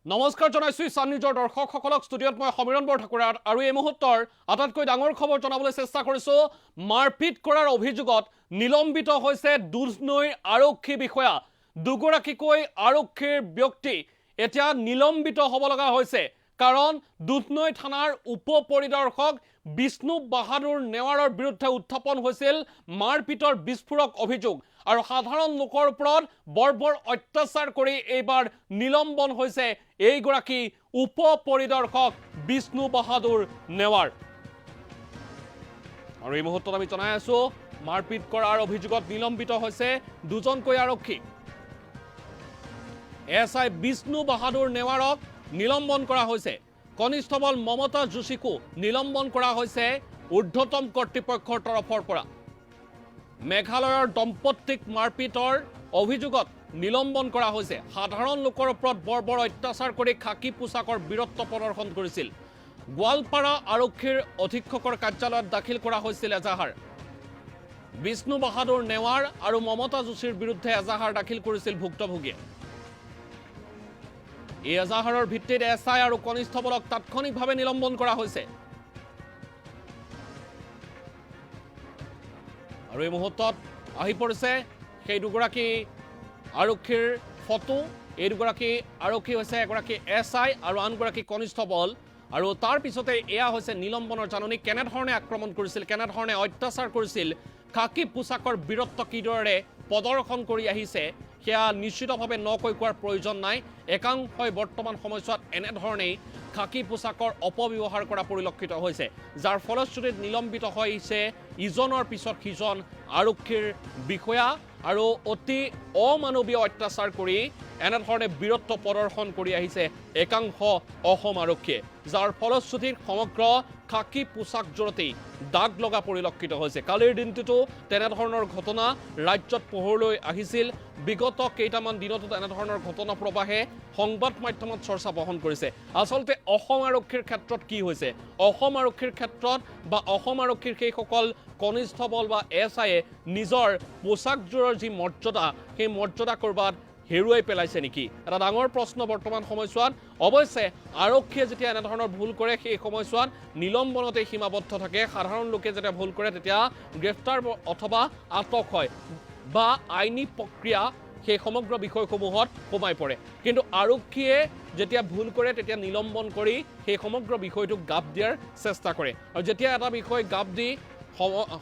নমস্কাৰ জনাইছো ইছান নিউজৰ দৰ্শকসকলক। ষ্টুডিঅ'ত মই সমীৰণ বৰঠাকুৰ আৰু এই মুহূৰ্তৰ আটাইতকৈ ডাঙৰ খবৰ জনাবলৈ চেষ্টা কৰিছো। মাৰপিট কৰাৰ অভিযোগত নিলম্বিত হৈছে দুধনৈৰ আৰক্ষী বিষয়া। দুগৰাকীকৈ আৰক্ষীৰ ব্যক্তি এতিয়া নিলম্বিত হ'ব লগা হৈছে, কাৰণ দুধনৈ থানাৰ উপ পৰিদৰ্শক বিষ্ণু বাহাদুৰ নেৱাৰৰ বিৰুদ্ধে উত্থাপন হৈছিল মাৰপিটৰ বিস্ফোৰক অভিযোগ আৰু সাধাৰণ লোকৰ ওপৰত বৰ্বৰ অত্যাচাৰ কৰি এইবাৰ নিলম্বন হৈছে এইগৰাকী উপ পৰিদৰ্শক বিষ্ণু বাহাদুৰ নেৱাৰ। আৰু এই মুহূৰ্তত আমি জনাই আছো, মাৰপিট কৰাৰ অভিযোগত নিলম্বিত হৈছে দুজনকৈ আৰক্ষী। এছ I Bishnu বাহাদুৰ নেৱাৰক নিলম্বন কৰা হৈছে, কনিষ্টবল মমতা যোশীকো নিলম্বন কৰা হৈছে ঊৰ্ধ্বতম কৰ্তৃপক্ষৰ তৰফৰ পৰা। মেঘালয়ৰ দম্পতীক মাৰপিটৰ অভিযোগত নিলম্বন কৰা হৈছে। সাধাৰণ লোকৰ ওপৰত বৰ্বৰ অত্যাচাৰ কৰি খাকী পোছাকৰ বীৰত্ব প্ৰদৰ্শন কৰিছিল। গোৱালপাৰা আৰক্ষীৰ অধীক্ষকৰ কাৰ্যালয়ত দাখিল কৰা হৈছিল এজাহাৰ। বিষ্ণু বাহাদুৰ নেৱাৰ আৰু মমতা যোশীৰ বিৰুদ্ধে এজাহাৰ দাখিল কৰিছিল ভুক্তভোগীয়ে। এই এজাহাৰৰ ভিত্তিত এছ I আৰু কনিষ্টবলক তাৎক্ষণিকভাৱে নিলম্বন কৰা হৈছে। আৰু এই মুহূৰ্তত আহি পৰিছে সেই দুগৰাকী আৰক্ষীৰ ফটো। এই দুগৰাকী আৰক্ষী হৈছে এগৰাকী এছ I আৰু আনগৰাকী কনিষ্টবল। আৰু তাৰ পিছতে এয়া হৈছে নিলম্বনৰ জাননী। কেনেধৰণে আক্ৰমণ কৰিছিল, কেনেধৰণে অত্যাচাৰ কৰিছিল, খাকী পোছাকৰ বীৰত্ব কিদৰে প্ৰদৰ্শন কৰি আহিছে, সেয়া নিশ্চিতভাৱে নকৈ কোৱাৰ প্ৰয়োজন নাই। একাংশই বৰ্তমান সময়ছোৱাত এনেধৰণেই খাকী পোছাকৰ অপব্যৱহাৰ কৰা পৰিলক্ষিত হৈছে, যাৰ ফলশ্ৰুতিত নিলম্বিত হৈছে ইজনৰ পিছত সিজন আৰক্ষীৰ বিষয়া আৰু অতি অমানৱীয় অত্যাচাৰ কৰি এনেধৰণে বীৰত্ব প্ৰদৰ্শন কৰি আহিছে একাংশ অসম আৰক্ষীয়ে, যাৰ ফলশ্ৰুতিত সমগ্ৰ খাকী পোছাকযোৰতেই দাগ লগা পৰিলক্ষিত হৈছে। কালিৰ দিনটোতো তেনেধৰণৰ ঘটনা ৰাজ্যত পোহৰলৈ আহিছিল। বিগত কেইটামান দিনতো তেনেধৰণৰ ঘটনা প্ৰবাহে সংবাদ মাধ্যমত চৰ্চা বহন কৰিছে। আচলতে অসম আৰক্ষীৰ ক্ষেত্ৰত কি হৈছে? অসম আৰক্ষীৰ ক্ষেত্ৰত বা অসম আৰক্ষীৰ সেইসকল কনিষ্টবল বা এছ আইয়ে নিজৰ পোছাকযোৰৰ যি মৰ্যাদা, সেই মৰ্যাদা ক'ৰবাত হেৰুৱাই পেলাইছে নেকি? এটা ডাঙৰ প্ৰশ্ন বৰ্তমান সময়ছোৱাত। অৱশ্যে আৰক্ষীয়ে যেতিয়া এনেধৰণৰ ভুল কৰে, সেই সময়ছোৱাত নিলম্বনতে সীমাবদ্ধ থাকে। সাধাৰণ লোকে যেতিয়া ভুল কৰে, তেতিয়া গ্ৰেপ্তাৰ অথবা আটক হয় বা আইনী প্ৰক্ৰিয়া সেই সমগ্ৰ বিষয়সমূহত সোমাই পৰে। কিন্তু আৰক্ষীয়ে যেতিয়া ভুল কৰে, তেতিয়া নিলম্বন কৰি সেই সমগ্ৰ বিষয়টোক গাপ দিয়াৰ চেষ্টা কৰে। আৰু যেতিয়া এটা বিষয় গাপ দি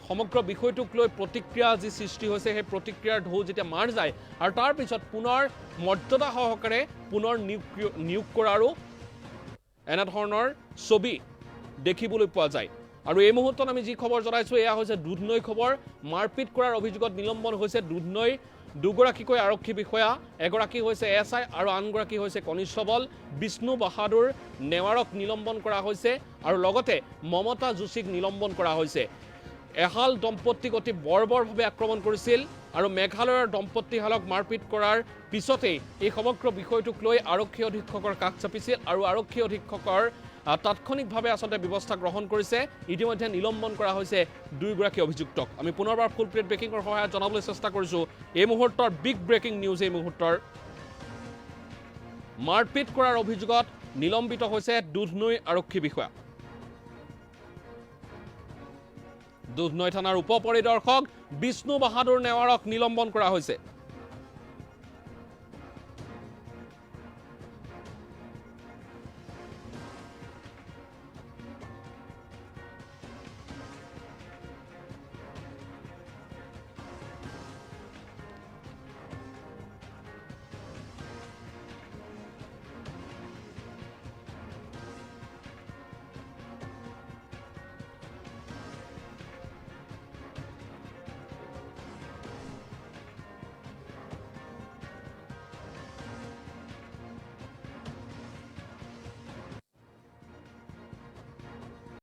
সমগ্ৰ বিষয়টোক লৈ প্ৰতিক্ৰিয়া যি সৃষ্টি হৈছে, সেই প্ৰতিক্ৰিয়াৰ ঢৌ যেতিয়া মাৰ যায় আৰু তাৰ পিছত পুনৰ মৰ্যাদা সহকাৰে পুনৰ নিয়োগ কৰাৰো এনেধৰণৰ ছবি দেখিবলৈ পোৱা যায়। আৰু এই মুহূৰ্তত আমি যি খবৰ জনাইছোঁ, এয়া হৈছে দুধনৈ খবৰ। মাৰপিট কৰাৰ অভিযোগত নিলম্বন হৈছে দুধনৈ দুগৰাকীকৈ আৰক্ষী বিষয়া। এগৰাকী হৈছে এছ I আৰু আনগৰাকী হৈছে কনিষ্টবল। বিষ্ণু বাহাদুৰ নেৱাৰক নিলম্বন কৰা হৈছে আৰু লগতে মমতা যোশীক নিলম্বন কৰা হৈছে। এহাল দম্পতীক অতি বৰ্বৰভাৱে আক্ৰমণ কৰিছিল আৰু মেঘালয়ৰ দম্পতীহালক মাৰপিট কৰাৰ পিছতেই এই সমগ্ৰ বিষয়টোক লৈ আৰক্ষী অধীক্ষকৰ কাষ চাপিছিল আৰু আৰক্ষী অধীক্ষকৰ তাৎক্ষণিকভাৱে আচলতে ব্যৱস্থা গ্ৰহণ কৰিছে। ইতিমধ্যে নিলম্বন কৰা হৈছে দুয়োগৰাকী অভিযুক্তক। আমি পুনৰবাৰ ফুল প্লেট ব্ৰেকিঙৰ সহায়ত জনাবলৈ চেষ্টা কৰিছোঁ এই মুহূৰ্তৰ বিগ ব্ৰেকিং নিউজ। এই মুহূৰ্তৰ মাৰপিট কৰাৰ অভিযোগত নিলম্বিত হৈছে দুধনৈ আৰক্ষী বিষয়া। দুধনৈ থানাৰ উপ পৰিদৰ্শক বিষ্ণু বাহাদুৰ নেৱাৰক নিলম্বন কৰা হৈছে।